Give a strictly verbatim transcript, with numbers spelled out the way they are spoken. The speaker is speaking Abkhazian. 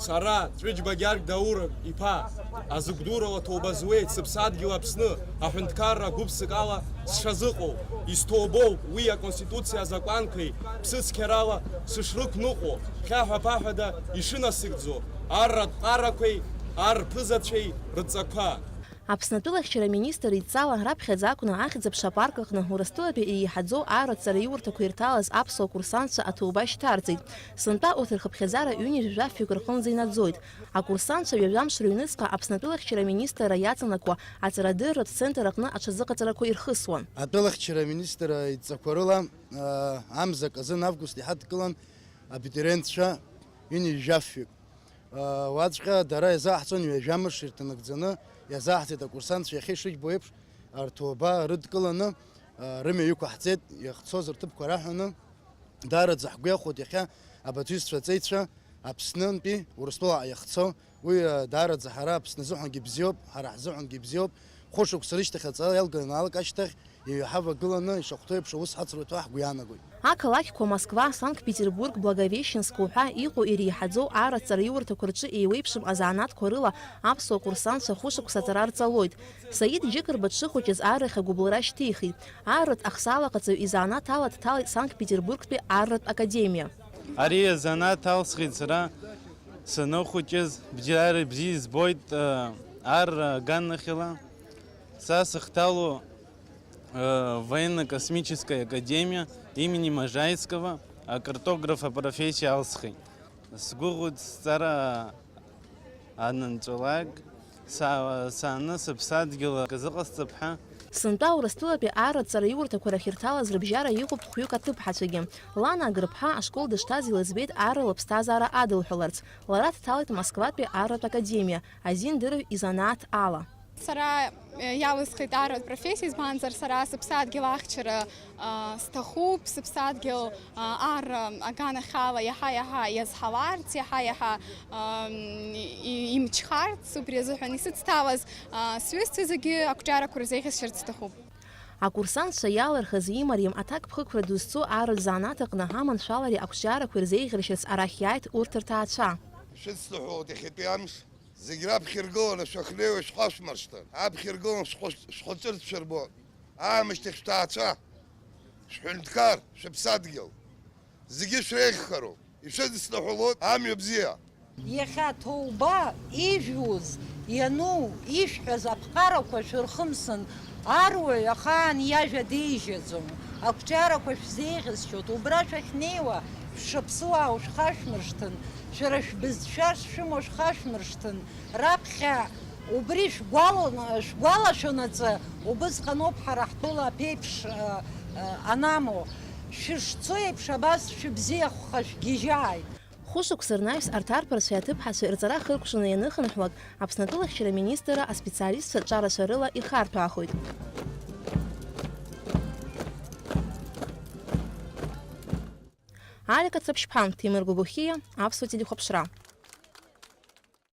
Сара, Ҵәыџьба Гьаргь Даур иԥа, азыгәдурала ҭоуба зуеит сыԥсадгьыл Аԥсны, аҳәынҭқарра гәыԥсык ала сшазыҟоу, исҭоубоуп уи аконституциа азакәанқәеи ԥсыцқьарала сышрықәныҟәо, хьаҳәа-ԥаҳәада ишынасыгӡо, арратә ҟарақәеи ар рԥызацәеи рыдҵақәа. Аԥснатәылахьчара аминистр идҵала раԥхьаӡа акәны Ахьӡ-аԥша апарк аҟны Урыстәылатәи иреиҳаӡоу арратә ҵараиурҭақәа ирҭалаз аԥсуа курсантцәа аҭоуба шьҭарҵеит. Сынтәа урҭ рхыԥхьаӡара ҩынҩажәа жәафҩык рҟынӡа инаӡоит. Акурсантцәа ҩажәа мш рыҩныҵҟа Аԥснатәылахьчара аминистрра иаҵанакуа аҵарадырратә центр аҟны аҽазыҟаҵарақәа ирхысуан. Атәылахьчара аминистрра идҵақәа рыла, аа, амза аказын август иҳадкылан абитуриентцәа ҩынҩажәа жәафҩык. Уаҵәҟьа дара иазааҳҵон ҩажәа мыш ирҭанакӡаны, иазааҳҵеит акурсантцәа иахьа ишыжәбо еиԥш, рҭоуба рыдкыланы, рымҩа иқәаҳҵеит, иахьцоз рҭыԥқәа раҳәаны. Даараӡа ҳгәы иахәоит иахьа абаҭисцәа аҵеицәа Аԥснынтәи Урыстәылаҟа иахьцо, уи даараӡа ҳара Аԥсны азыҳәангьы бзиоуп, ҳара ҳзыҳәангьы бзиаоуп. Хәышықәса рышьҭахь аҵара иалганы аалак ашьҭахь, Иҩаҳавагыланы ишахәҭоу еиԥш аус ҳацроуеит ҳәа ҳгәы иаанагоит. Ақалақьқәа Москва, Санкт-Петербург, Благовещенск уҳәа иҟоу иреиҳаӡоу арратә ҵараиурҭақәа рҿы еиуеиԥшым азанааҭқәа рыла аԥсуа курсантцәа хәышықәса аҵара рҵалоит. Саид Џьыкырба дшыхәыҷыз аррахь агәыбылра шьҭихит. Арратә ахсаалаҟаҵаҩ изанааҭ ала дҭалеит Санкт-Петербургтәи арратә академиа. Ари азанааҭ алсхит сара саныхәыҷыз, бџьар бзиа избоит, э, ар аганахьала. Са сыхҭалоу, э, военно-космическая академиа имени Можайского акартограф апрофессиа алсхит. Сгәыӷуеит сҵара анынҵәалак, са-, сааны сыԥсадгьыл акы зыҟасҵап ҳәа. Сынтәа Урыстәылатәи арратә ҵараиурҭақәа рахь ирҭалаз рыбжьара иҟоуп хәҩык аҭыԥҳацәагьы. Лана Агрыԥҳа ашкол дышҭаз илыӡбеит арра лыԥсҭазаара адылҳәаларц. Лара дҭалеит Москватәи арратә академиа, азиндырҩ изанааҭ ала. Сара, э, иалысхит арратә профессиа, избанзар, сара сыԥсадгьыл ахьчара, а, сҭахуп, сыԥсадгьыл, а, ар, а, аганахьала иаҳа-иаҳа иазҳаларц, иаҳа-иаҳа, а, м, и-, имчхарц, убри азыҳәан исыцҭалаз, а, сҩызцәа зегьы ақәҿиарақәа рзеиӷьасшьарц сҭахуп. Акурсантцәа иалырхыз имариам аҭакԥхықәра ду зцу арратә занааҭ аҟны аманшәалареи ақәҿиарақәеи рзеиӷьаршьарц арахь иааит урҭ рҭаацәа. Шәыцҭаҳәоит иахьатәи амш. Зегь раԥхьа иргыланы шәахьнеиуа шәхашәмыршҭын. Аԥхьа иргыланы шәхәы-, шәхәыҷырц шәырбон. Аамышьҭахь шәҭаацәа, шәҳәынҭқар, шәыԥсадгьыл. Зегьы шәреиӷьхароуп. Ишәыдысныҳәалоит амҩа бзиа. Иахьа ҭоуба ижәуз, иану, ишәҳәаз аԥҟарақәа шәырхымсын, аруаҩ ахаан иажәа деижьаӡом. Ақәҿиарақәа шәзеиӷьасшьоит, убра шәахьнеиуа, шәшаԥсуаа ушәхашәмыршҭын, шәара шәбызшәа шшәымоу шәхашәмыршҭын, раԥхьа убри шәгәалон-, шәгәалашәонаҵы, убысҟаноуп ҳара ҳтәыла аԥеиԥш, ы, ы, анамоу. Шәышцо еиԥш абас шәыбзиахәха шәгьежьааит. Хәышықәса рнаҩс арҭ арԥарцәеи аҭыԥҳацәеи рҵара хыркәшаны ианыхынҳәлак, Аԥсны атәылахьчара министрра аспециалистцәа ҿарацәа рыла ихарҭәаахоит. Алика Цаԥшьԥа, Ҭемыр Гогохиа, Аԥсуа телехәаԥшра.